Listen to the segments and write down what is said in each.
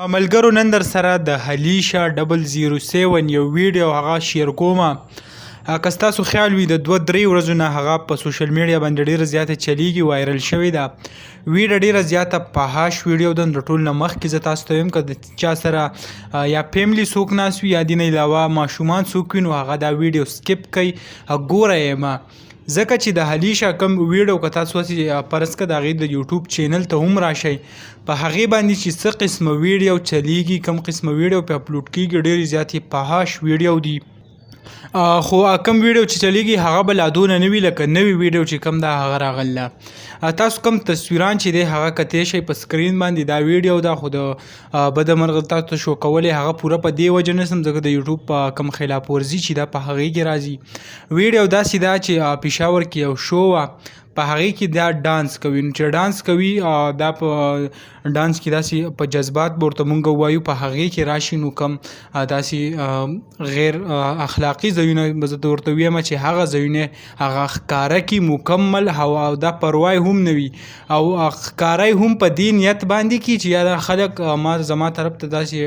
ملګرو نن در سره د هلیشا 007 یو ویډیو هغه شیر کوم. که ستاسو خیال وي، د 2-3 ورځو نه هغه په سوشل میډیا باندې ډیره زیاته چلیږي، وایرل شوې ده. ویډیو ډیره زیاته فحاش ویډیو ده. د ټول نه مخکې زه تاسو ته وایم، که د چا سره یا فیملی څوک ناست وي یا دین علاوه ماشومان څوک وي، نو هغه دا ویډیو سکیپ کوي، ګوره یې مه، ځکه چې د هلیشا کم ویډیو که تاسو هسې فرض که د هغې د یوټیوب چینل ته هم راشئ، په هغې باندې چې څه قسمه ویډیو چلیږي، کم قسمه ویډیو په اپلوډ کیږي، ډېرې زیاتې فحاش ویډیو دي. خو کم ویډیو چې چلیږي هغه به لا دونه نه وي لکه نوې ویډیو چې کم دا هغه راغله. تاسو کم تصویران چې دی هغه کتی شئ په سکرین باندې، دا ویډیو ده. خو د بده مرغه تاسو شو کولی هغه پوره په دې وجه نه سم، ځکه د یوټیوب په کم خلاف ورزي چې دا په هغې کې راځي. ویډیو داسې ده چې پېښور کې یو شو وه، په هغې کې دا ډانس کوي. نو چې ډانس کوي، دا په ډانس کې داسې په جذبات به ورته مونږ ووایو، په هغې کې راشي، نو کم داسې غیر اخلاقي ځایونه به زه ورته ووایم چې هغه ځایونه هغه ښکاره کړي مکمل، او دا پروا یې هم نه وي او ښکاره یې هم په دې نیت باندې کړي چې یاره خلک ما زما طرف ته داسې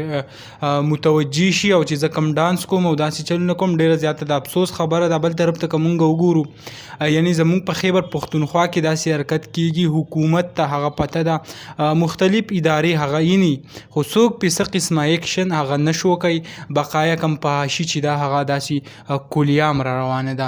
متوجه شي او چې زه کوم ډانس کوم او داسې چلونه کوم. ډېره زیاته د افسوس خبره ده. بل طرف ته که مونږ وګورو، یعنی زمونږ په خیبر پښتونخوا کې داسې حرکت کیږي، حکومت ته هغه پته ده، مختلف ادارې هغه ایني، خو څوک په څه قسمه اکشن هغه نشو کوي. بقایا کم فحاشي چې دا هغه داسې کلیام را روانه ده.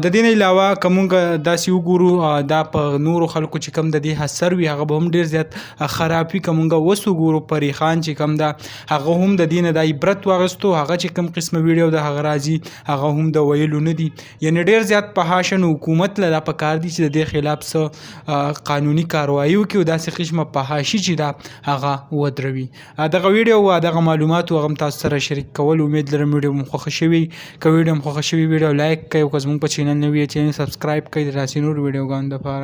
د دې نه علاوه که مونږ داسې وګورو، دا په نورو خلکو چې کم د دې اثر وي هغه به هم ډېر زیات خراب وي. که مونږ اوس وګورو، پری خان چې کم ده هغه هم د دې نه دا عبرت واغستو. هغه چې کم قسمه ویډیو ده هغه راځي، هغه هم د ویلو نه دي، یعنی ډېر زیات فحاشه. نو حکومت له دا پکار دي چې د دې خلاف څه قانوني کاروایی وکړي او داسې قسمه فحاشي چې ده هغه ودروي. دغه ویډیو و دغه معلومات هغه هم تاسو سره شریک کول. امید لرم ویډیو مو خوښه شوي. که ویډیو مو خوښه شوي، ویډیو لایک کړئ او که زموږ په چینل نوي، چینل سبسکرایب کړئ د داسې نورو ویډیوګانو دپاره.